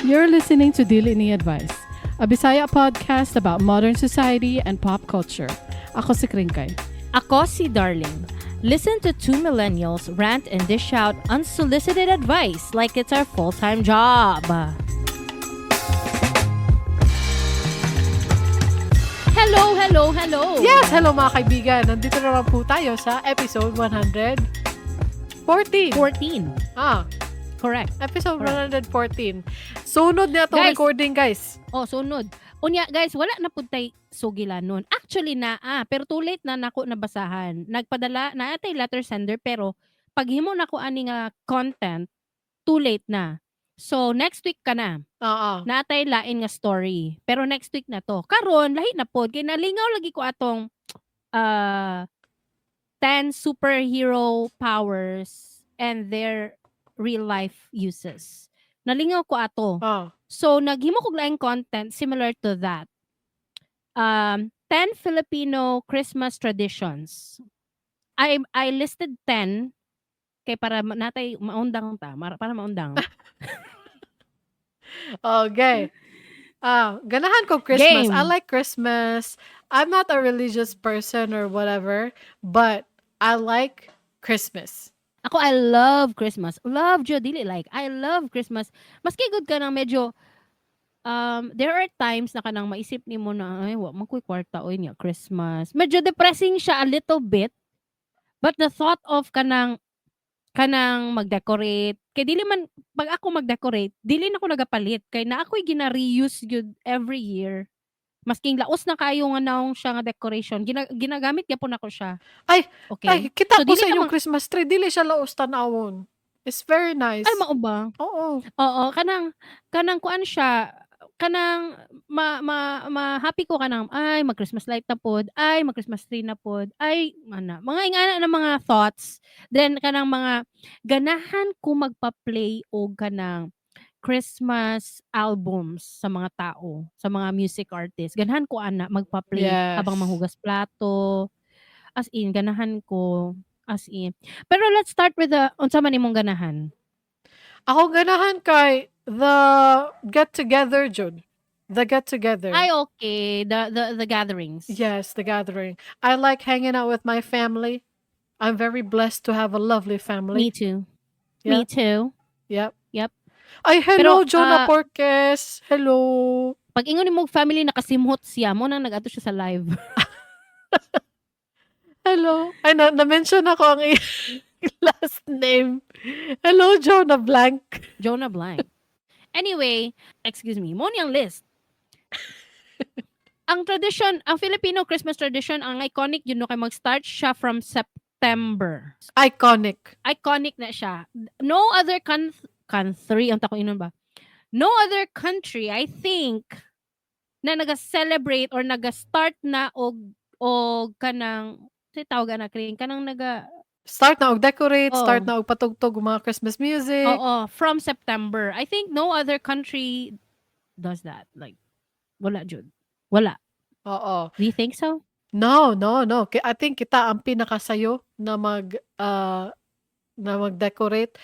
You're listening to Dili Ni Advice, a Bisaya podcast about modern society and pop culture. Ako si Kringkay. Ako si Darling. Listen to two millennials rant and dish out unsolicited advice like it's our full-time job. Hello, hello, hello. Yes! Hello, mga kaibigan! Nandito naman po tayo sa episode 114. 14. Ah, Correct. Episode Correct. 114. Sunod na itong Guys. Recording, guys. Oh, sunod. Unya, guys, wala na pud tay sugilanon. Actually naa, pero too late na nako nabasahan. Nagpadala na atay letter sender, pero paghimo nako ani nga content, too late na. So next week ka na. Oo. Natay lain nga story. Pero next week na to. Karon lahi na pod kay nalingaw lagi ko atong 10 superhero powers and their real life uses. Nalingaw ko ato. So naghimo kog laing content similar to that. 10 Filipino Christmas traditions. I listed 10 kay para natay maundang ta, para maundang. Okay. Ah, ganahan ko Christmas. I Game. Like Christmas. I'm not a religious person or whatever, but I like Christmas. Ako, I love Christmas. Love jud, dili like. I love Christmas. Maski gud ka nang medyo there are times na kanang maisip nimo na, "Ay, wa man ko'y kwarta oy nya Christmas." Medyo depressing siya a little bit. But the thought of kanang mag-decorate kay dili man pag ako mag-decorate, dili na ko nagapalit kay naa ko'y gina-reuse gyud every year. Masking laos na kaayo nga naong siya nga decoration, ginagamit gyapon nako siya. Ay, Okay? ay, kita So ko dili sa ka inyong Christmas tree, dili siya laos tan-awon. It's very nice. Ay, mao ba? Oo. Oo, kanang kuan siya, kanang ma ma ma-happy ko kanang, "Ay, mag-Christmas light na pod, ay, mag-Christmas tree na pod, ay," ana, mga ingana na mga thoughts. Then kanang mga ganahan ko magpa-play og kanang Christmas albums sa mga tao, sa mga music artist. Ganahan ko ana magpa-play habang manghugas plato. As in ganahan ko, as in. Pero let's start with the unsa man imong ganahan? Ako ganahan kay the get together jud. The get together. Ay, okay, the gatherings. Yes, the gathering. I like hanging out with my family. I'm very blessed to have a lovely family. Me too. Me too. Yep. Yep. Ay, hello, Pero, Jonah Porques. Hello. Pag ingon nimo family, nakasimhot siya, mao nang nag-adto siya sa live. Hello. Ay, na na-mention ako ang last name. Hello, Jonah Blank. Jonah Blank. Anyway, excuse me, mao ni ang list. Ang tradition, ang Filipino Christmas tradition, ang iconic yun no kay mag-start siya from September. Iconic. Iconic na siya. No other country, ang tako inon ba? No other country, I think, na naga-celebrate or naga-start na og kanang say tawag na kring kanang naga Start na og decorate, start Oo. Na og patugtog og mga Christmas music. Oo, from September. I think no other country does that. Like, wala jud. Wala. Oo. Do you think so? No. I think kita ang pinakasayo na mag-decorate.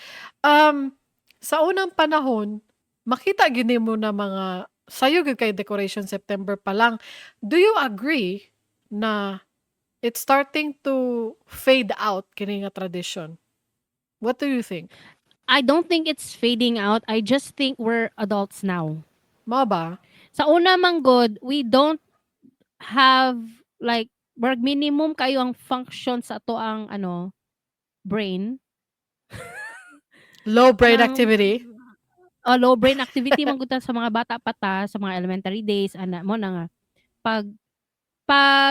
Sa unang panahon, makita gini mo na mga sayo gyud kay decoration September pa lang. Do you agree na it's starting to fade out kini nga tradition? What do you think? I don't think it's fading out. I just think we're adults now. Mao ba? Sa una man gud, we don't have like work minimum kayo ang function sa ato ang ano brain. Low brain Kanang activity. Oh, low brain activity man gud ta sa mga bata pa ta, sa mga elementary days ana mo na nga pag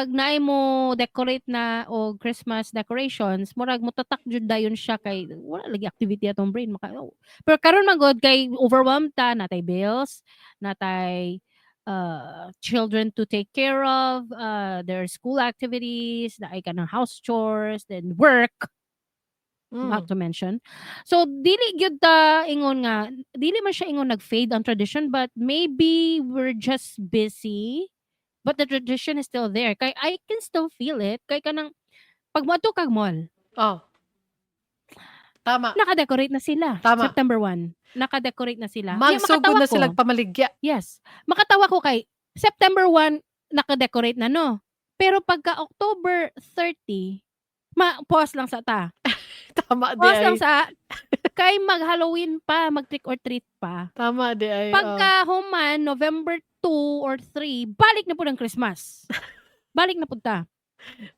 naay mo decorate na og Christmas decorations, murag motatak jud dayon siya kay wala lagi activity atong brain maka oh. Pero karon man gud kay overwhelmed ta, natay bills, natay children to take care of, their school activities, naay kanang house chores, then work, not to mention. So dili gyud ta ingon nga dili man siya ingon nag-fade ang tradition, but maybe we're just busy, but the tradition is still there. Kay I can still feel it kay kanang pag moadto kag mall. Oh. Tama. Naka-decorate na sila. Tama. September 1. Naka-decorate na sila. Kaya Magsugod makatawa na ko. silang pamaligya. Yes. Makatawa ko kay September 1 naka-decorate na, no. Pero pagka October 30, ma-pause lang sa ta. Tama di Pause ay. lang sa kay mag-Halloween pa, mag-trick or treat pa. Tama di ay. Oh. Pagka human November 2 or 3, balik na po ng Christmas. Balik na pud ta.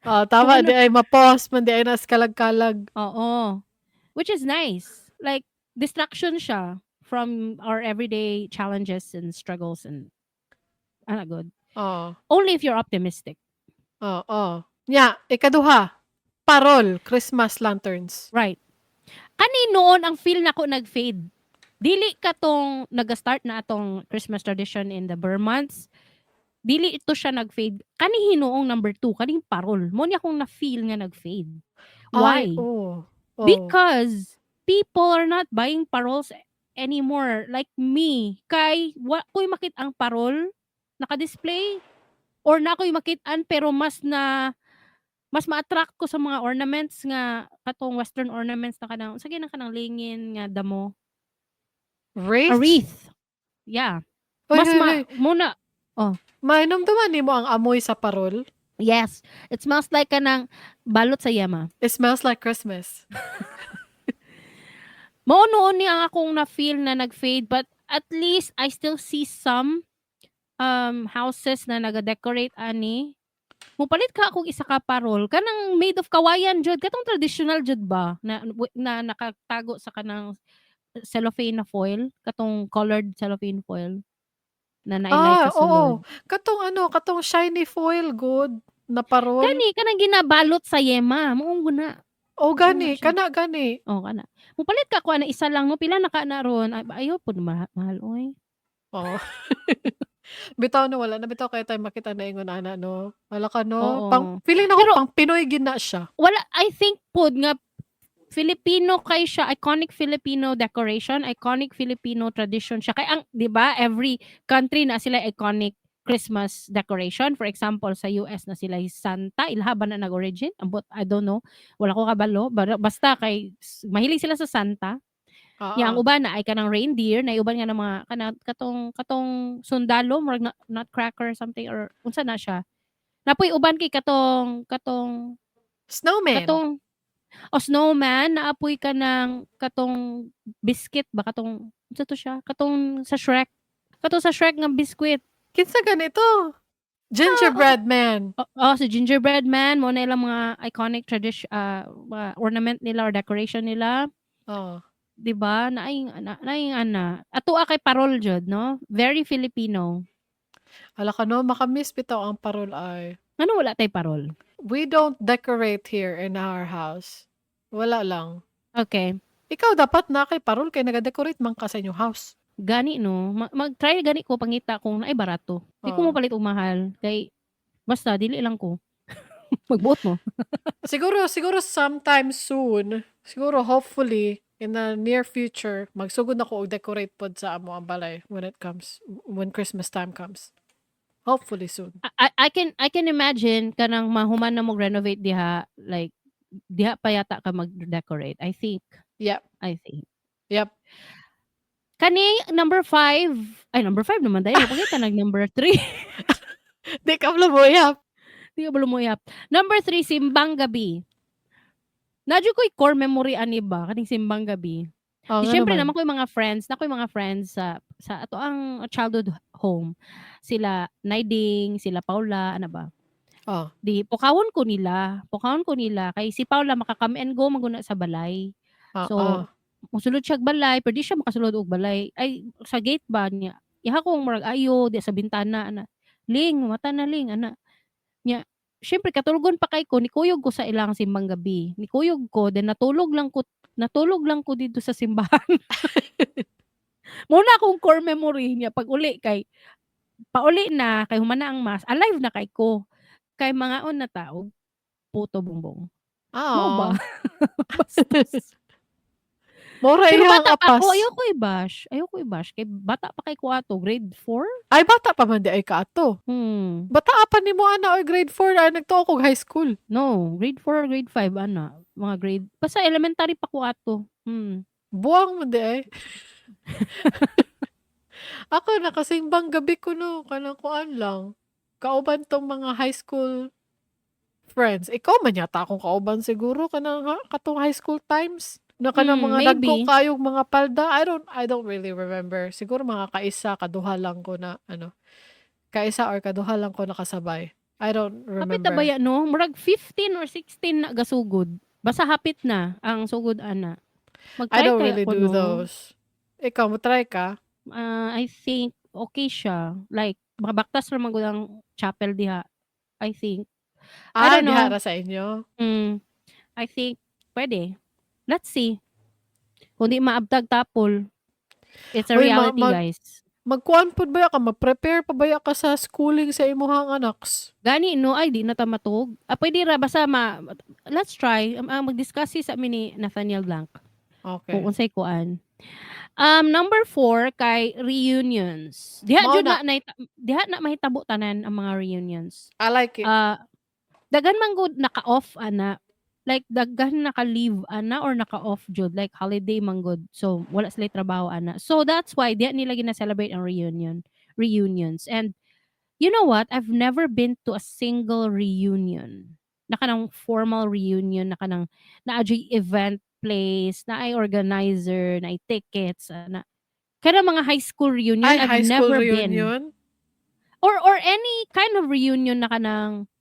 Oh, tama Kung ano- di ay, ma-pause man di ay nas kalag-kalag. Oo. Which is nice. Like, distraction siya from our everyday challenges and struggles and ana good. Oh. Only if you're optimistic. Oh. Nya, ikaduha. Parol, Christmas lanterns. Right. Kani noon ang feel nako nag-fade. Dili ka tong nag-start na atong Christmas tradition in the Ber months. Dili ito siya nag-fade. Kani hinuong number 2, kaning parol. Mo niya akong na-feel nga nag-fade. Why? Ay, oh. Because people are not buying parols anymore. Like me, kay wa ko'y makit ang parol naka-display or na ko'y makit-an pero mas ma-attract ko sa mga ornaments nga katong western ornaments na kanang unsa gyud kanang lingin nga damo? Wreath? A wreath. Yeah. Oy, Mas oy, ma oy. muna Mainumduman nimo ang amoy sa parol? Yes. It smells like kanang balot sa yema. It smells like Christmas. Mao noon ni ang akong na-feel na nag-fade, but at least I still see some houses na naga-decorate ani. Mupalit ka akong isa ka parol kanang made of kawayan jud, katong traditional jud ba na nakatago sa kanang cellophane na foil, katong colored cellophane foil na nailay Ah, sa sulod. oo. Katong ano, katong shiny foil good na parol. Gani kanang ginabalot sa yema, mao guna. O gani, Oo, siya. Kana gani. Oh, kana. Mupalit ka ko ana isa lang, no, pila na ka na ron? Ay, ayaw pud mahal oy. Oo. Bitaw no, wala na bitaw kaya tayo makita na ingon ana, no. Wala ka, no. Oo. Pang feeling nako Pero pang Pinoy gid na siya. Wala, I think pod nga Filipino kay siya, iconic Filipino decoration, iconic Filipino tradition siya. Kay ang, 'di ba, every country na sila iconic Christmas decoration. For example, sa US na sila Santa, ilha ba na nag-origin? Ambot, I don't know. Wala ko kabalo. Basta kay mahilig sila sa Santa. Ya, ang uban na ay kanang reindeer, na uban nga ng mga kana katong katong sundalo, murag nutcracker or something or unsa na siya. Napoy uban kay katong katong Snowman. Katong o snowman, naapoy ka ng katong biscuit ba, katong unsa to siya? Katong sa Shrek. Katong sa Shrek nga biscuit. Kinsa ganito? Gingerbread man. Oh, si gingerbread man mo na ilang mga iconic tradition, mga ornament nila or decoration nila. Oh. 'Di ba? Naay na, naay ana. Atua kay parol jud, no? Very Filipino. Ala ka, no, makamiss bitaw ang parol ay. Ngano wala tay parol? We don't decorate here in our house. Wala lang. Okay. Ikaw dapat na kay parol kay naga-decorate man ka sa inyong house. Gani, no. Mag-try gani ko pangita kung naay barato. Di ko mopalit og mahal kay basta dili lang ko. Magbuot mo. Siguro siguro sometime soon, siguro hopefully in the near future magsugod na ko og decorate pod sa amo ang balay when Christmas time comes. Hopefully soon. I can imagine kanang mahuman na mo renovate diha, like diha pa yata ka mag-decorate. I think. I think. Kani number 5, ay, number 5 naman dahil pakita nag number 3. Di ka lumuyap. Di ka lumuyap. Number 3, simbang gabi. Naa jud ko'y core memory ani ba kaning simbang gabi. Oh, Di nga syempre naman. naman ko'y mga friends, na ko'y mga friends sa ato ang childhood home. Sila Naiding, sila Paula, ano ba? Oh. Di pukawon ko nila, pukawon ko nila kay si Paula maka-come and go man guna sa balay. So, musulod siya og balay pero di siya makasulod og balay. Ay, sa gate ba niya. Iha kong murag ayo di sa bintana ana. "Ling, mata na Ling," ana. Nya syempre katulgon pa kay ko, nikuyog ko sa ilang simbang gabi. Nikuyog ko then natulog lang ko didto sa simbahan. Mao na akong core memory niya pag uli kay pauli na kay human na ang mass, alive na kay ko. Kay mangaon na ta og puto bumbong. Mao ba? Ah. Bastos. Mora Pero iyang bata pa apas. ako, ayoko i-bash. Ayoko i-bash kay bata pa kay ko ato, grade 4? Ay, bata pa man di ay ka ato. Bata pa nimo ana or grade 4 ay nagtuo kog high school. No, grade 4 or grade 5 ana. Mga grade basta elementary pa ko ato. Buang man diay. Ako nakasimbang gabi ko no, kanang kuan lang. Kauban tong mga high school friends. Ikaw man yata akong kauban siguro kanang ha, katong high school times. Na kanang mga dagko Maybe. kayog mga palda. I don't really remember. Siguro mga kaisa, kaduha lang ko na ano. Kaisa or kaduha lang ko nakasabay. I don't Hapit na remember. ba ya, no? Murag 15 or 16 na gasugod. Basta hapit na ang sugod ana. I Mag-try don't kaya really ko, do no? those. Ikaw, mo try ka? Ah, I think okay siya. Like, makabaktas ra man gud ang chapel diha. I think. I Ah, don't diha know. ra sa inyo? I think pwede. Let's see. Kung di maabtag tapol. It's a Uy, reality, guys. Magkuan pud ba ka? Mag-prepare pa ba ka sa schooling sa imuhang anaks? Gani no, ay di na ta matug. Ah, pwede ra basta let's try. Mag-discuss sa amin ni Nathaniel Blanc. Okay. Kung unsay kuan. Number 4 kay reunions. Diha Mao jud na. na, diha na mahitabo tanan ang mga reunions. I like it. Ah, daghan man gud naka-off ana. Like daghan naka-leave ana or naka-off jud, like holiday man gud. So wala sila trabaho ana. So that's why diha nila gina-celebrate ang reunions. And you know what? I've never been to a single reunion. Na kanang formal reunion, na kanang naa juy event place, naay organizer, naay tickets, ana. Kana mga high school reunion, Ay, I've high school never been. Reunion? Or any kind of reunion na kanang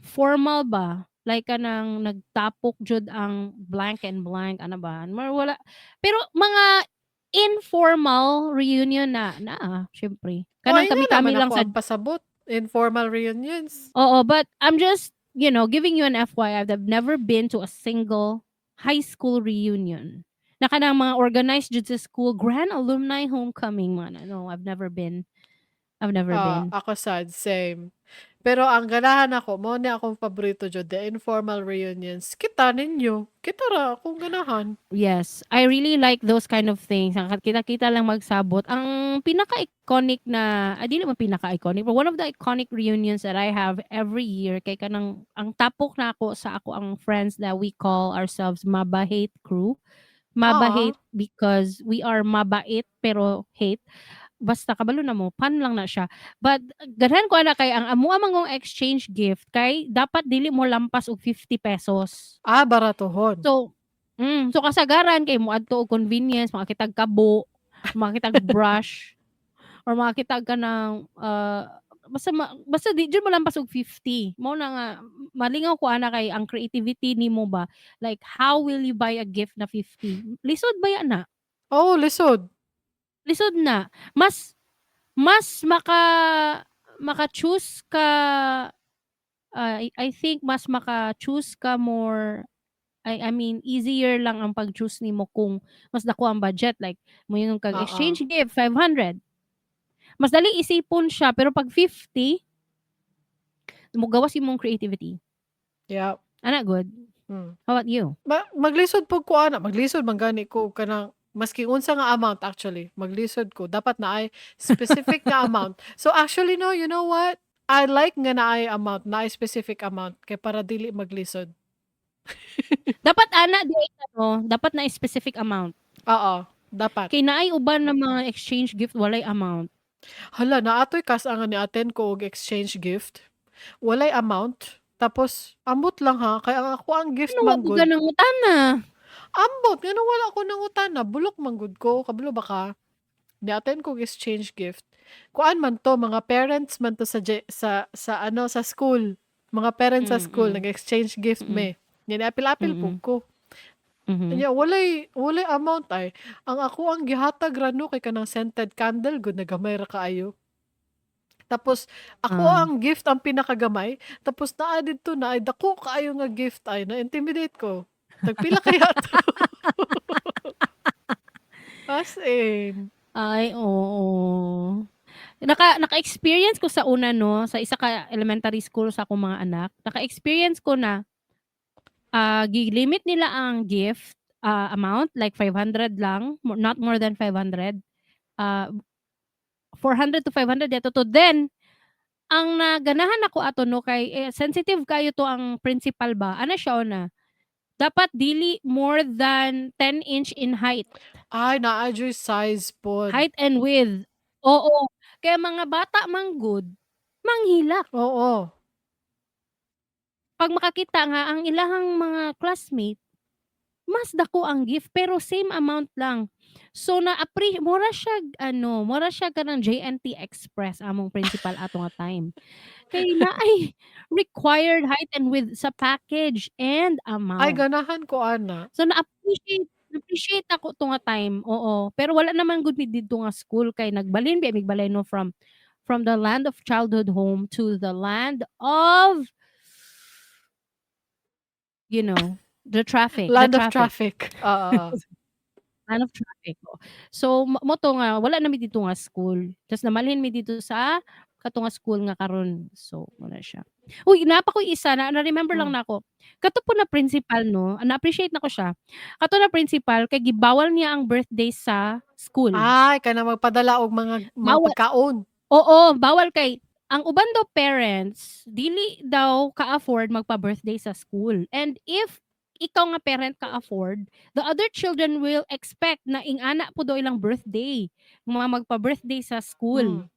formal ba? Like kanang nagtapok jud ang blank and blank, ana ba? Mar wala. Pero mga informal reunion na naa, syempre. Oh, Kanang ay, nga kami-kami naman lang ako sa ang pasabot. Informal reunions. Oo, but I'm just giving you an FYI. I've never been to a single high school reunion. Na kanang mga organized jud sa school, grand alumni homecoming man. No, I've never been. I've never Ah, been. ako sad, same. Pero ang ganahan ako, mao ni akong paborito jud, the informal reunions. Kita ninyo. Kita ra akong ganahan. Yes, I really like those kind of things. Ang kita-kita lang magsabot. Ang pinaka-iconic na, ah, dili man pinaka-iconic, but one of the iconic reunions that I have every year kay kanang ang tapok na ako sa ako ang friends that we call ourselves Maba Hate Crew. Maba Hate because we are mabait pero hate. Basta kabalo na mo, fun lang na siya. But ganahan ko ana kay ang amo amang exchange gift kay dapat dili mo lampas og 50 pesos. Ah, baratohon. So kasagaran kay moadto og convenience, makakitag kabo, makakitag brush, or makakitag ka ng basta di jud mo lampas og 50. Mao na nga malingaw ko ana kay ang creativity nimo ba? Like, how will you buy a gift na 50? Lisod ba yan na? Oh, lisod. Lisod na. Mas maka choose ka, I think mas maka-choose ka more, I mean, easier lang ang pag-choose nimo kung mas dako ang budget, like moingon kag Oo. Exchange gift 500. Mas dali isipon siya, pero pag 50, mogawas imong creativity. Ana gud. How about you? Maglisod pud ko ana, maglisod man gani ko kanang maski unsa nga amount. Actually, maglisod ko. Dapat naay specific nga amount. So actually, no, you know what? I like nga naay amount, naay specific amount kay para dili maglisod. Dapat ana di ano, dapat na specific amount. Oo, dapat. Kay naay uban na mga exchange gift walay amount. Hala, naa toy kas-an nga ni-attend ko og exchange gift. Walay amount. Tapos ambot lang ha, kay ang ako ang gift Ano, wa man pud gud. ka nangutana? Ambot, nganong wala ko nangutana, bulok man gud ko, kabalo ba ka? Ni-attend ko og exchange gift. Kuan man to, mga parents man to sa ano, sa school. Mga parents sa school nag-exchange gift me. Nya niapil-apil pud ko. Nya walay amount ay. Ang ako ang gihatag ra no kay kanang scented candle gud na gamay ra kaayo. Tapos ako ang gift ang pinakagamay, tapos naa didto naay dako kaayo nga gift ay na-intimidate ko. Tagpila kaya to? As in. Ay, oo. Naka-experience ko sa una 'no, sa isa ka elementary school sa akong mga anak, naka-experience ko na gi-limit nila ang gift, amount like 500 lang, not more than 500. 400 to 500 yato to. Then, ang naganahan ako ato 'no kay, eh, sensitive kaayo to ang principal ba, ana siya oh na, Dapat dili more than 10 inch in height. Ay, naa juy size pod. Height and width. Oo, kaya mga bata man gud, manghilak. 'Pag makakita nga ang ilahang mga classmate, mas dako ang gift pero same amount lang. So na-appre mura siyag ano, mura siya kanang J&T Express among principal ato nga time. Kay naay required height and width sa package and Ay, amount. Ganahan ko ana. So na-appreciate na-appreciate nako 'to nga time, oo. Pero wala naman gud mi didto nga school kay nagbalhin biya mig balay 'no, from the land of childhood home to the land of the traffic, the Land of traffic. Traffic, oo, oo. Land of traffic, oo. So mao to nga wala na mi didto nga school, tas namalhin mi didto sa kato nga school nga karon, so wala siya. Uy, naa pa koy isa na na-remember lang nako. Kato pod na principal 'no, na-appreciate nako siya. Kato na principal kay gibawal niya ang birthday sa school. Ay, kanang magpadala og mga Bawal pagkaon. Oo, bawal kay ang uban daw parents dili daw ka-afford magpa-birthday sa school, and if ikaw nga parent ka-afford, the other children will expect na ing-ana pud daw ilang birthday, mga magpa-birthday sa school.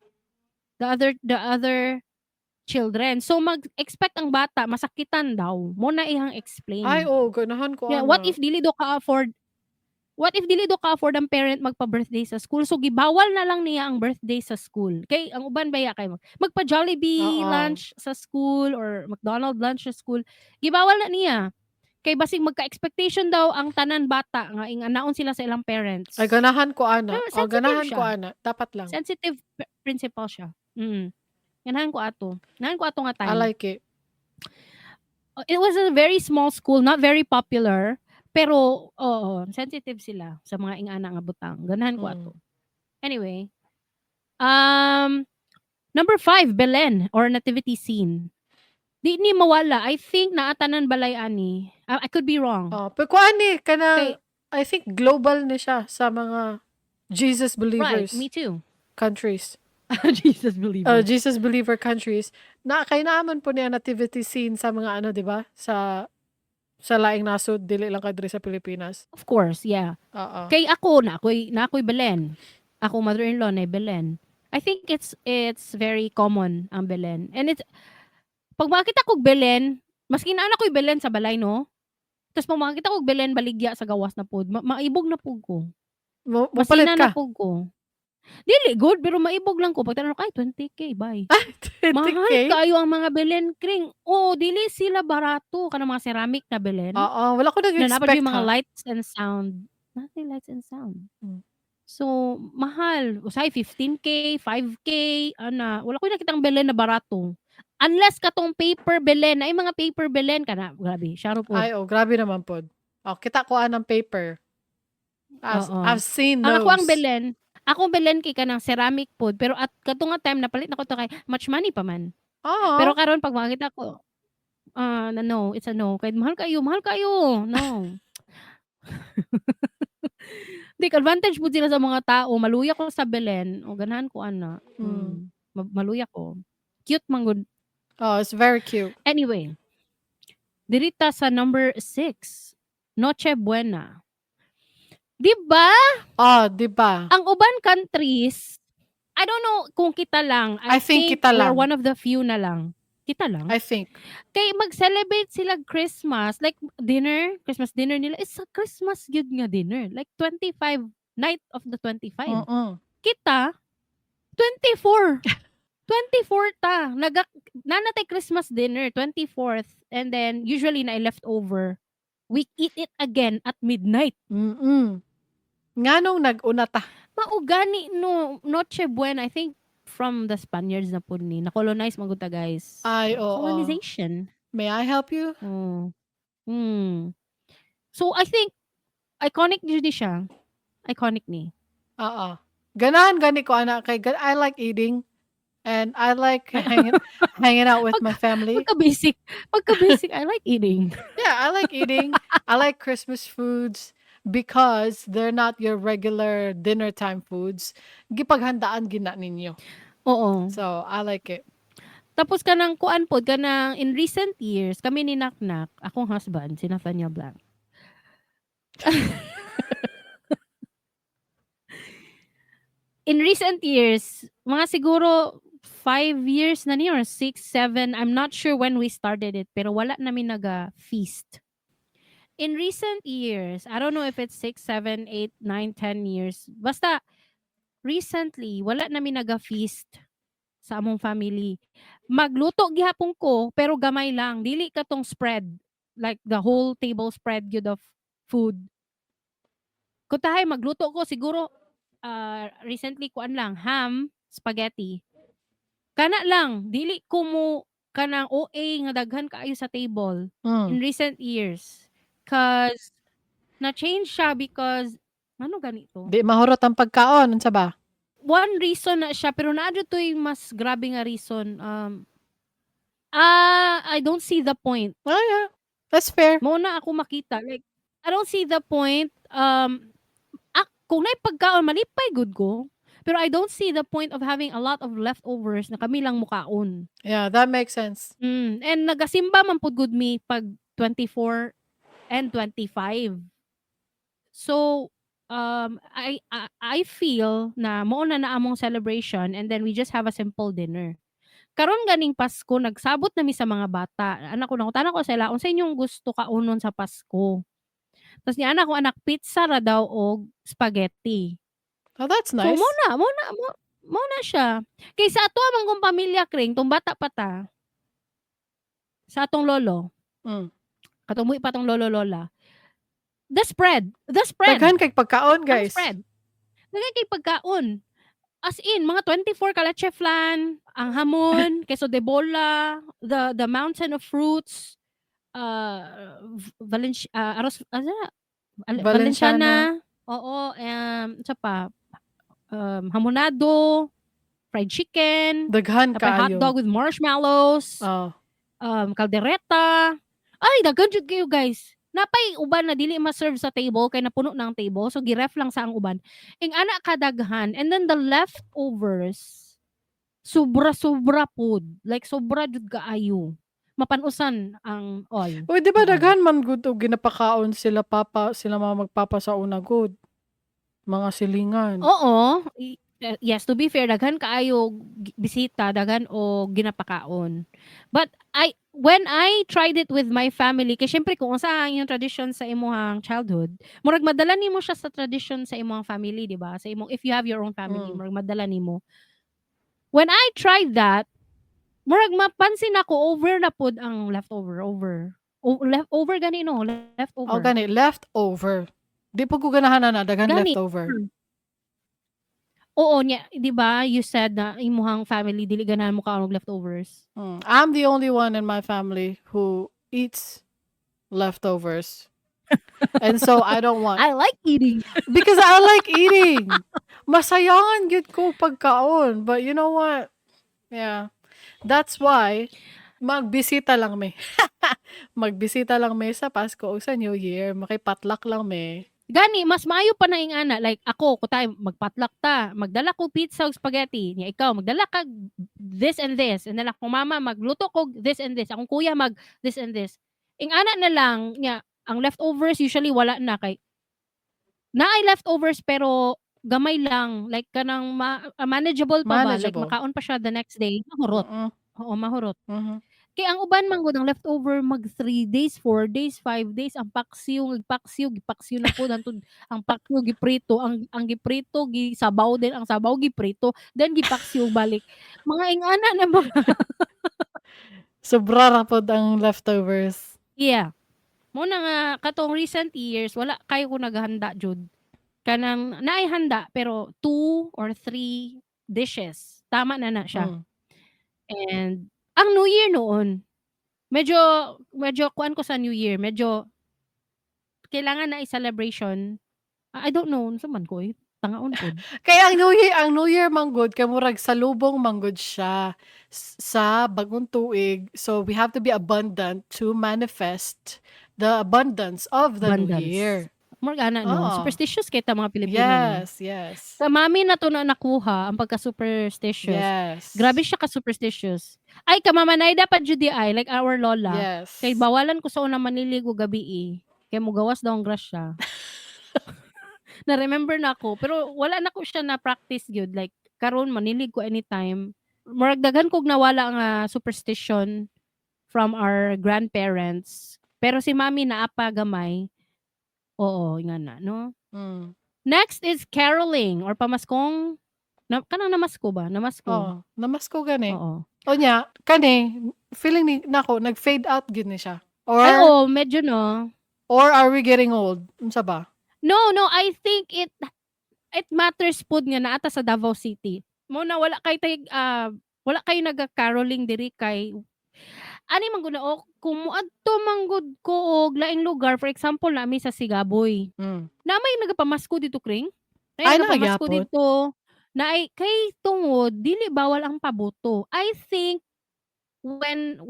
The other children. So mag-expect ang bata, masakitan daw, mao na iyang explain. Ay, oo, ganahan ko Yeah, what ana. If dili daw ka-afford what if dili daw ka-afford ang parent magpa-birthday sa school, so gibawal na lang niya ang birthday sa school. Kay ang uban baya kay magpa-Jollibee lunch sa school or McDonald lunch sa school, gibawal na niya. Kay basig magka-expectation daw ang tanan bata nga ing-anaon sila sa ilang parents. Ay, ganahan ko ana. Pero Oh, sensitive ganahan ko siya. Ana, dapat lang. Sensitive principal siya. Ganahan ko ato. Ganahan ko ato nga I time. Like it. It was a very small school, not very popular, pero oo, sensitive sila sa mga ing-ana nga butang. Ganahan ko ato. Anyway, number 5, Belen or nativity scene. Di ni mawala. I think naa tanan balay ani. Ah, I could be wrong. Oh, pero kuan ni kanang Kay I think global ni siya sa mga Jesus Right, believers me too. Countries. Jesus believer. Jesus believer countries. Na kay naa man pod niya nativity scene sa mga ano, 'di ba? Sa laing nasod, dili lang kay diri sa Pilipinas. Of course, yeah. Kay ako na ako'y Belen. Ako mother-in-law na Belen. I think it's very common ang Belen. And it's pag makita kog Belen, maski naa na ko'y Belen sa balay, no? Tapos pag makita kog Belen baligya sa gawas na pod, maibog na pud ko. Mo mopalit Masina na ka. Pud ko. Dili gud, pero maibog lang ko pagtan-aw ko, ay, 20K, bye. Mahal 20K? Kaayo ang mga Belen, kring. Oo, dili sila barato kanang mga ceramic na Belen. Oo, wala ko Na naa pa nag-expect yung mga ha. Lights and sound. Naa lights and sound. So, mahal. Usahay 15K, 5K, ana. Wala ko nakitang Belen na barato. Unless katong paper Belen, ay mga paper Belen kana, grabe, syaro pod. Ay, oh, grabe naman pod. Oh, kita ko anang paper. Oo. I've seen Ang those. ako ang Belen, akong Belen kay kanang ceramic pod, pero at kato nga time napalit nako to kay much money pa man. Pero karon pag makita ko, ah, na no, it's a no. Kay mahal kayo, mahal kayo. No. Di advantage pud sila sa mga tao, maluya ko sa Belen o ganahan ko ana. Maluya ko. Cute man gud. Oh, it's very cute. Anyway, diri ta sa number 6, Noche Buena. 'Di ba? Oh, 'di ba? Ang uban countries, I don't know kung kita lang. I think kita we're lang. One of the few na lang. Kita lang? I think. Kay mag-celebrate sila Christmas, like dinner, Christmas dinner nila is a Christmas gyud nga dinner. Like 25, night of the 25. Kita, 24. 24 ta. Naa na tay Christmas dinner, 24th. And then, usually na leftover. We eat it again at midnight. Nganong nag-una ta? Mao gani no, Noche Buena, I think from the Spaniards na pod ni. Na-colonize man gud ta, guys. Ay, oo. Colonization. May I help you? Oh. So, I think iconic jud ni siya. Iconic ni. Oo. Ganahan gani ko ana kay I like eating and I like hanging out with my family. Pagka-basic. Pagka-basic, I like eating. Yeah, I like eating. I like Christmas foods because they're not your regular dinner time foods. Gipaghandaan gina ninyo. Oo. So, I like it. Tapos kanang kuan pod, kanang in recent years kami ni Naknak, akong husband si Nathaniel Blanc. In recent years, mga siguro 5 years na ni or 6, 7, I'm not sure when we started it, pero wala na mi naga-feast. In recent years, I don't know if it's 6, 7, 8, 9, 10 years. Basta recently, wala na mi naga-feast sa among family. Magluto gihapon ko, pero gamay lang. Dili katong spread. Like the whole table spread gyud of food. Kutahay magluto ko siguro recently kuan lang ham, spaghetti. Kana lang, dili ko mo kanang OA nga daghan kaayo sa table in recent years. 'Cause na-change siya because ano ganito? Di mahurot ang pagkaon, unsa ba? One reason na siya, pero naa jud to'y mas grabe nga reason. I don't see the point. Oh yeah. That's fair. Mao na ako makita, like I don't see the point. Kung naay pagkaon, malipay gud ko. Pero I don't see the point of having a lot of leftovers na kami lang mukaon. Yeah, that makes sense. And nagasimba man pud gud mi pag 24 and 25. So, I feel na mao na na among celebration and then we just have a simple dinner. Karon ganing Pasko, nagsabot na mi sa mga bata. Anak ko, nangutana ko sila, "Unsa inyong gusto kaunon sa Pasko?" Tas niana akong anak, pizza ra daw og spaghetti. Oh, that's So nice. Mao na siya. Kay sa ato man kong pamilya, Kring, tong bata pa ta, sa atong lolo, katong muhi pa tong lolo lola. The spread, the spread. Daghan kay pagkaon, Ang guys. Spread. Daghan kay pagkaon. As in, mga 24 ka leche flan, ang hamon, queso de bola, the mountain of fruits, arroz, ano na? Valenciana. Valenciana. Oo, unsa pa? Hamonado, fried chicken, Daghan napay kaayo. Hotdog with marshmallows, Oh. kaldereta. Ay, daghan jud kayo, guys. Napay uban na dili ma-serve sa table kay napuno na ang table, so gi-ref lang sa ang uban. Ing ana kadaghan, and then the leftovers, sobra-sobra pod. Like sobra jud kaayo. Mapanusan ang all. Uy, di ba Oo. Daghan man gud og ginapakaon sila papa, sila mga magpapa sa una gud? Mga silingan. Oo, yes, to be fair, daghan kaayo bisita, daghan og ginapakaon. But I when I tried it with my family, kay syempre kung unsa ang inyong tradition sa imong childhood, murag madala nimo siya sa tradition sa imong family, di ba? Sa imong, if you have your own family, murag madala nimo. When I tried that, murag mapansin ako, over na pod ang leftover, over. O, leftover gani no, leftover. O gani, leftover. Di po ko ganahan na daghan Gani. Leftover. Oo, nya, 'di ba? You said na imuhang family dili ganahan mo kaon og leftovers. I'm the only one in my family who eats leftovers. And so I don't want I like eating. Because I like eating. Masayangan gyud ko pagkaon. But you know what? Yeah. That's why magbisita lang mi. Magbisita lang mi sa Pasko o sa New Year. Makipotluck lang mi. Gani, mas maayo pa na ingana. Like ako, kutay magpotluck ta, magdala ko pizza ug spaghetti. Nya ikaw, magdala ka this and this. And then akong mama magluto ko this and this. Akong kuya mag this and this. Ingana na lang nya, ang leftovers usually wala na kay naay leftovers pero gamay lang, like kanang manageable pa ba, like Manageable. makaon pa siya the next day, mahurot. Oo, mahurot. Kay ang uban man gud ang leftover mag 3 days, 4 days, 5 days, ang paksiw, nagpaksiw, gipaksiw na pud hantod ang paksiw giprito, ang giprito gisabaw din, ang sabaw giprito, then gipaksiw balik. Mga ingana na ba? Sobra ra pod ang leftovers. Yeah. Mao na nga katong recent years wala kayo ko naghanda jud. Kanang naay handa pero 2 or 3 dishes. Tama na na siya. And ang New Year noon, medyo medyo kuan ko sa New Year, medyo kailangan na i-celebration. I don't know unsa man ko eh, tangaon pod. Kaya ang New Year man gud kay murag salubong man gud siya sa bagong tuig. So we have to be abundant to manifest the abundance of the New Abundance. Year. Murag ana no, Oo. Superstitious kay ta mga Pilipino, no? Yes. Sa mami na to na nakuha ang pagka-superstitious. Grabe siya ka-superstitious. Ay, kamama Naida pa jud ay, like our lola. Kay bawalan ko sa una maniligo gabi eh. Kay mugawas daw ang grasya. Na-remember na ako pero wala na ko siya na practice gyud, like karon manilig ko anytime. Murag daghan kog nawala nga superstition from our grandparents. Pero si Mami naa pa gamay. Oo, nga na, no? Mm. Next is caroling or pamaskong na, kanang namasko ba? Namasko. Oh, namasko gani. Oo. Unya, kani feeling ni nako nag-fade out gyud ni siya. Or Ay, oh, medyo, no. Or are we getting old? Unsa ba? No, I think it matters pud nga naa ta sa Davao City. Mo na wala kay tay wala kay naga-caroling diri kay ani man gud na o kung moadto man gud ko og laing lugar, for example, nami sa Sigaboy. Na may nagapamasko dito, Kring? Ay, Ay, nagapamasko naa gyapon? Dito. Na ay kay tungod dili bawal ang paboto. I think when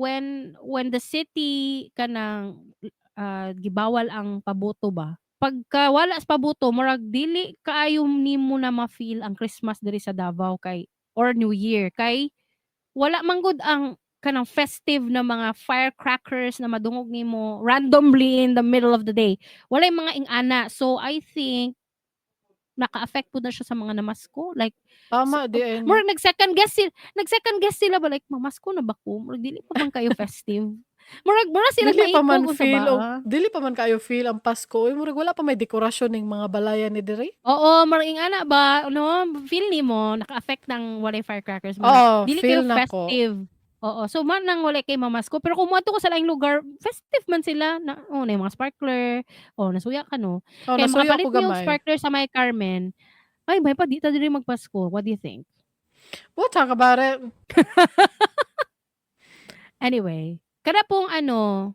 the city kanang gibawal ang paboto ba? Pagka wala sa paboto, murag dili kaayo nimo na ma-feel ang Christmas diri sa Davao kay or New Year kay wala man gud ang kanang festive na mga firecrackers na madungog nimo randomly in the middle of the day. Walay mga ingana. So I think naka-affect pud na siya sa mga namasko. Like Tama di ay, no? murag nag second guess sila ba, like, "Mamasko na ba ko? Murag dili pa man kayo festive." Murag mura sila Dili pa man maikog unsa feel ba? Og dili pa man kaayo feel ang Pasko. Uy, murag wala pa may dekorasyon ning mga balayan ni diri. Oo, murag ingana ba, no? Feel nimo naka-affect ng walay firecrackers, murag Oo, dili feel kayo nako. Festive. Oo, so man nang wala kay mamasko. Pero kung moadto ko sa laing lugar, festive man sila na oh, na yung mga sparkler. Oh, nasuya ka, no? Oh, Kay nasuya makapalit ko mi og gamay. sparkler sa May Carmen. Ay, may pa di ta diri magpasko. What do you think? We'll talk about it. Anyway, kada pong ano,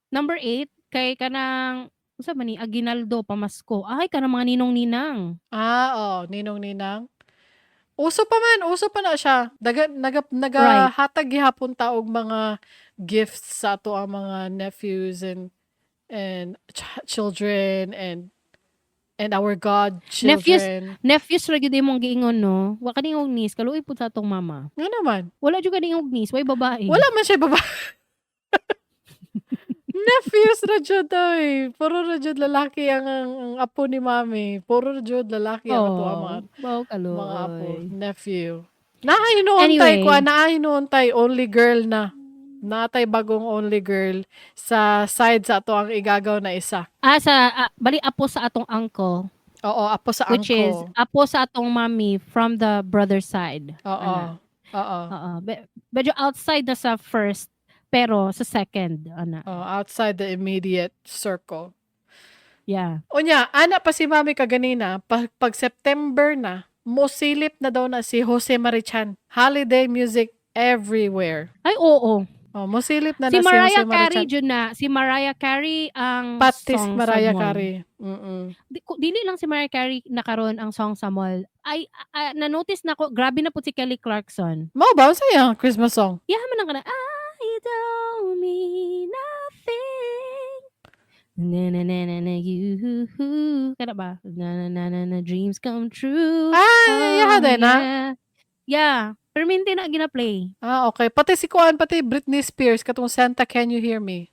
number 8 kay kanang unsa man ni aginaldo pamasko. Ay, kanang mga ninong-ninang. Ah, oh, ninong-ninang. Uso pa man, uso pa na siya. Daga, naga, nagahatag gihapon ta og mga gifts sa ato ang mga nephews and children and our godchildren. Nephews ra gyud imong giingon, no? Wa ka og niece, kaluoy pud sa atong mama. Nga naman. Wala jud ka og niece, way babae. Wala man siya babae. Nephews ra jud oy. Puro ra jud lalaki ang apo ni Mami. Puro ra jud lalaki ang ato ang mga Oh, kaluoy. mga apo, nephew. Naay hinuon tay Anyway. kuan, naay hinuon tay only girl na. Natay bagong only girl sa side sa ato ang igagaw na isa. Ah, sa bali apo sa atong uncle, Oo, apo sa which is uncle. Apo sa atong mami from the brother side. Oo. Ana. Oo. Oo. Medyo outside na sa first, pero sa second, ana. Oh, outside the immediate circle. Unya, ana pa si Mami kaganina, pag September na, mosilip na daw na si Jose Mari Chan. Holiday music everywhere. Ay, oo. Oh, mosilip na Si na si Mariah Jose Carey Mari Chan. jud na. Si Mariah Carey ang Pati si song Mariah sa mall. Carey. Dili lang si Mariah Carey nakaron ang song sa mall. Ay, na-notice na ko, grabe na po si Kelly Clarkson. Mao ba unsa iyang Christmas song? Yeah, man ang kana, "I don't mean nothing. Na na na na na you." Kana ba? "Na na na na na dreams come true." Ah, Oh, yeah, din na. Yeah. Pero minti na gina-play. Ah, okay. Pati si Kuan, pati Britney Spears, katong "Santa, Can You Hear Me?"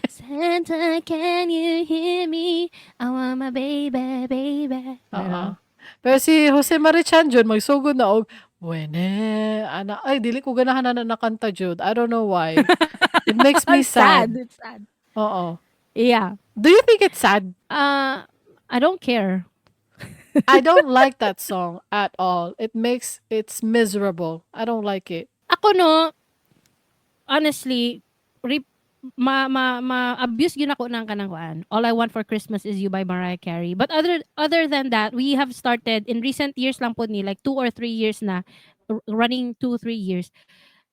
"Santa, can you hear me? I want my baby, baby." Oo. Pero si Jose Mari Chan jud magsugod na og "Wene ana," ay, dili ko ganahan na nakanta jud. I don't know why. It makes me It's sad. sad. It's sad. Oo. Yeah. Do you think it's sad? I don't care. I don't like that song at all. It's miserable. I don't like it. Ako, no, honestly, ma ma ma abuse gyud ako ng kanang kuan, "All I Want for Christmas Is You" by Mariah Carey. But other than that, we have started in recent years lang po ni, like 2 or 3 years na, running 2-3 years.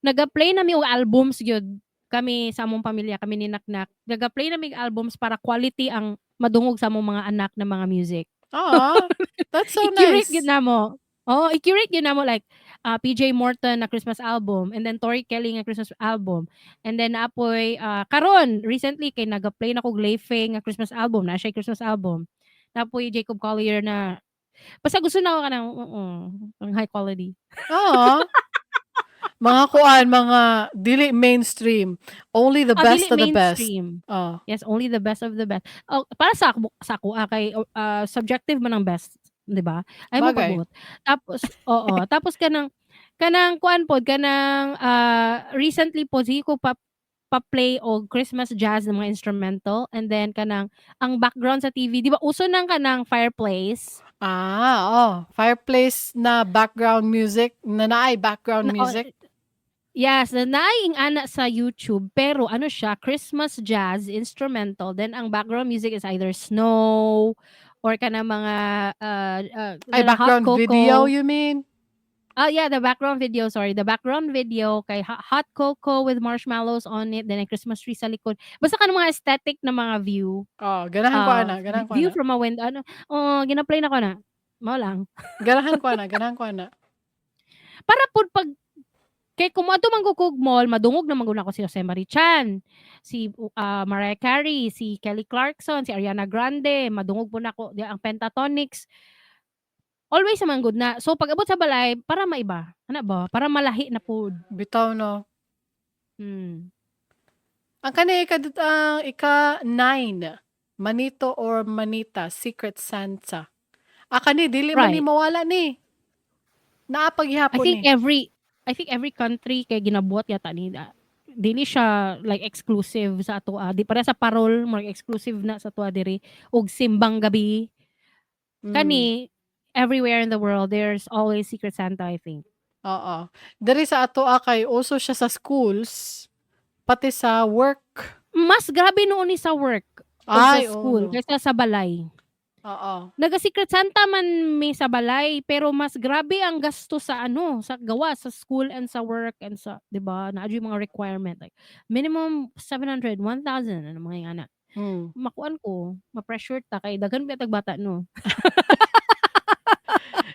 Naga-play na mi og albums gyud kami sa among pamilya, kami ni Naknak. Naga-play na mi og albums para quality ang madungog sa among mga anak na mga music. Aw, that's so I-curate nice. gyud namo. Oh, i-curate gyud namo, like PJ Morton na Christmas album and then Tori Kelly nga Christmas album. And then apoy karon recently kay naga-play na kog Laufey nga Christmas album, na siya Christmas album. Napoy Jacob Collier na basta gusto na ako kanang, oo, ang high quality. Aw. Mga kuan, mga dili mainstream. Only the Ah, best dili of the best. Mainstream. Oh. Yes, only the best of the best. Oh, para sa ako kay subjective man ang best, 'di ba? Ay mo Bagay. pabuot. Tapos, oo, tapos kanang kuan pod, kanang recently pod sige ko pa pa-play og Christmas jazz ng mga instrumental and then kanang ang background sa TV, 'di ba uso nang kanang fireplace? Ah, oh. Fireplace na background music, na naay background Na, oh, music. Yes, na naay ana sa YouTube, pero ano siya, Christmas jazz instrumental, then ang background music is either snow or kanang mga Ay, kanang hot background cocoa. Video, you mean? Oh yeah, the background video, sorry. The background video kay hot cocoa with marshmallows on it, then ang Christmas tree sa likod. Basta kanang mga aesthetic na mga view. Oh, ganahan ko ana, ganahan ko View ana. From a window ano, oh, gina-play na ko na. Mao lang. Ganahan ko ana, ganahan ko ana. Para pud pag kay kung moadto man gud kog mall, madungog na man gud nako si Jose Mari Chan, si Mariah Carey, si Kelly Clarkson, si Ariana Grande, madungog po nako di ang Pentatonix. Always naman gud na. So pag abot sa balay para maiba, ana ba? Para malahi na pud. Bitaw, no. Ang kani ang ika 9, Manito or Manita, Secret Santa. Ah, kani dili man ni mawala ni. Naa I paghihapon think ni. every country kay ginabuhat yata ni. Dili siya like exclusive sa ato. Di para sa parol, more exclusive na sa ato diri og Simbang Gabi. Kani everywhere in the world there's always Secret Santa, I think. Oo. Diri sa ato kay uso siya sa schools, pati sa work. Mas grabe noon ni sa work o sa Ay, oo, school no. kaysa sa balay. Naga Secret Santa man mi sa balay, pero mas grabe ang gasto sa ano, sa gawa sa school and sa work and sa, 'di ba, naa jud mga requirement like minimum 700, 1,000, ano mga ingana. Makuan ko, ma-pressure ta kay daghan pa tag bata, no.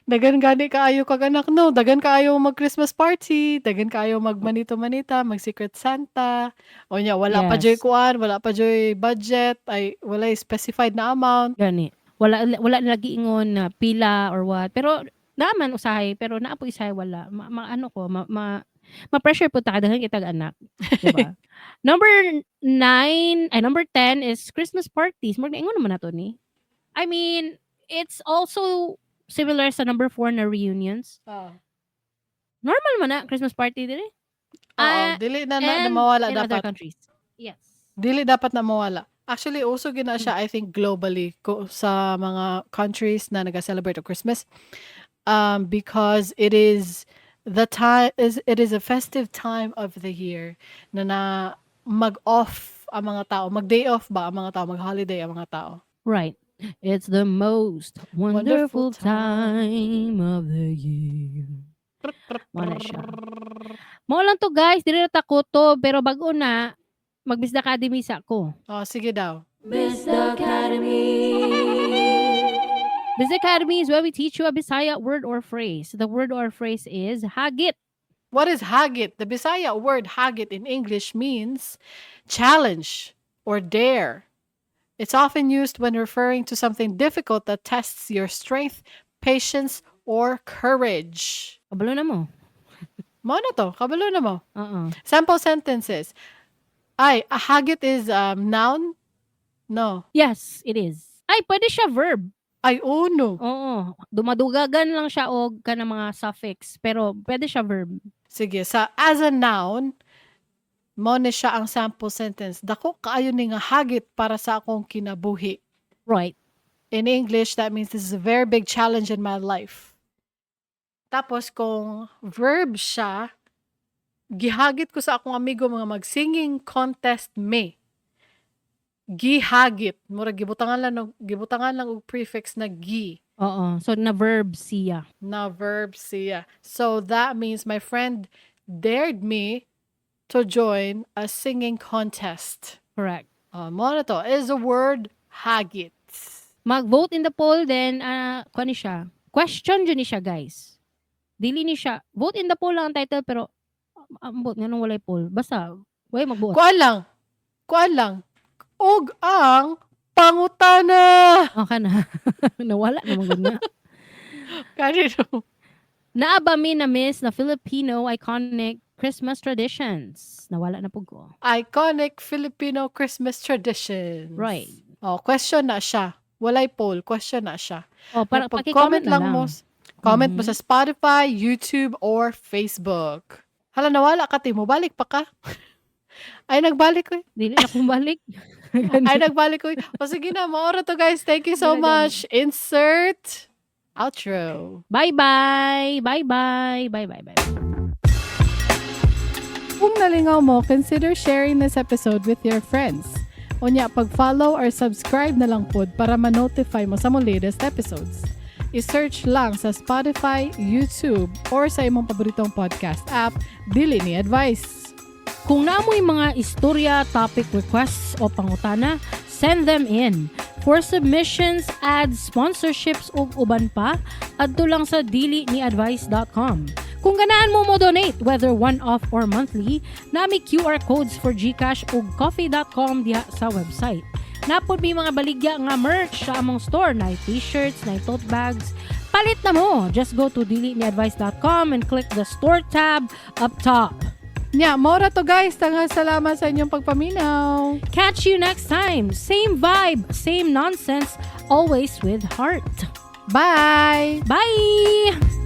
Daghan gani kaayo kag anak, no, daghan kaayo mag-Christmas party, daghan kaayo mag-manito-manita, mag-Secret Santa. Unya wala pa juy kuan, wala pa juy budget, ay walay specified na amount. Gani. Wala wala lagi ingon na pila or what. Pero naa man usahay, pero naa po usahay wala. Ma, ano ko, ma-pressure po ta daghan kitag anak, 'di ba? Number 9, ay, number 10 is Christmas parties. Murag naingon naman nato ni. I mean, it's also similar sa number 4 na reunions. Normal man na Christmas party diri. Oo, Ah, dili na na, na and mawala in other dapat. Countries. Yes. Dili dapat na mawala. Actually, uso gyud na siya, I think, globally ko sa mga countries na naga-celebrate og Christmas. Because it is a festive time of the year na mag-off ang mga tao, mag-day off ba ang mga tao, mag-holiday ang mga tao. Right. It's the most Wonderful wonderful time. Time of the year. Mao na siya. Mao lang to, guys, dili na ta kutob, pero bag-o na mag-Bisda Academy sa ko. Oh, sige daw. Bisda Academy. Bisda Academy is where we teach you a Bisaya word or phrase. The word or phrase is hagit. What is hagit? The Bisaya word hagit in English means challenge or dare. It's often used when referring to something difficult that tests your strength, patience, or courage. Kabalo na mo. Mao na to, kabalo na mo. Oo. Sample sentences. Ay, a hagit is noun? No. Yes, it is. Ay, pwede siya verb. Ay, uno. Oo. Dumadugagan lang siya og kanang mga suffix, pero pwede siya verb. Sige, sa as a noun, mao ni siya ang sample sentence. "Dako kaayo ni nga hagit para sa akong kinabuhi." In English, that means "This is a very big challenge in my life." Tapos kung verb siya, "Gihagit ko sa akong amigo mga mag-singing contest me." Gihagit, murag gibutangan lang og prefix na gi. Oo. So na verb siya. Na verb siya. So that means "My friend dared me to join a singing contest." Correct. Mao na to is the word hagit. Mag-vote in the poll then kuan ni siya. Question jud ni siya, guys. Dili ni siya. Vote in the poll lang ang title, pero ambot nganong walay poll. Basta way magbuot. Kuan lang. Kuan lang. Og ang pangutana. Okay na. Nawala na man gud na. Kanino? Naa ba mi na miss na Filipino iconic Christmas traditions. Nawala na pud ko. Iconic Filipino Christmas traditions. Right. Oh, question na siya. Walay poll, question na siya. Oh, para Pag-comment paki-comment na lang lang. mo, comment mo sa Spotify, YouTube, or Facebook. Hala, nawala ka, Timo. Balik pa ka. Ay, nagbalik ko. Dili na kong balik. Ay, nagbalik ko. O sige na, mao ra to, guys. Thank you so Dili na gani. much. Insert outro. Bye-bye. Bye-bye. Bye-bye. Bye. Kung nalingaw mo, consider sharing this episode with your friends. Unya, pag-follow or subscribe na lang pod para ma-notify mo sa mong latest episodes. I-search lang sa Spotify, YouTube, or sa imong paboritong podcast app, Dili Ni Advice. Kung naa moy mga istorya, topic requests o pangutana, send them in. For submissions, ads, sponsorships ug uban pa, adto lang sa diliniadvice.com. Kung ganahan mo mo donate, whether one-off or monthly, naa mi QR codes for GCash ug ko-fi.com diha sa website. Naa pod mi mga baligya nga merch sa among store, na t-shirts, na tote bags. Palit na mo! Just go to diliniadvice.com and click the store tab up top. Nya, mao ra to, guys. Daghang salamat sa inyong pagpaminaw. Catch you next time. Same vibe, same nonsense, always with heart. Bye! Bye!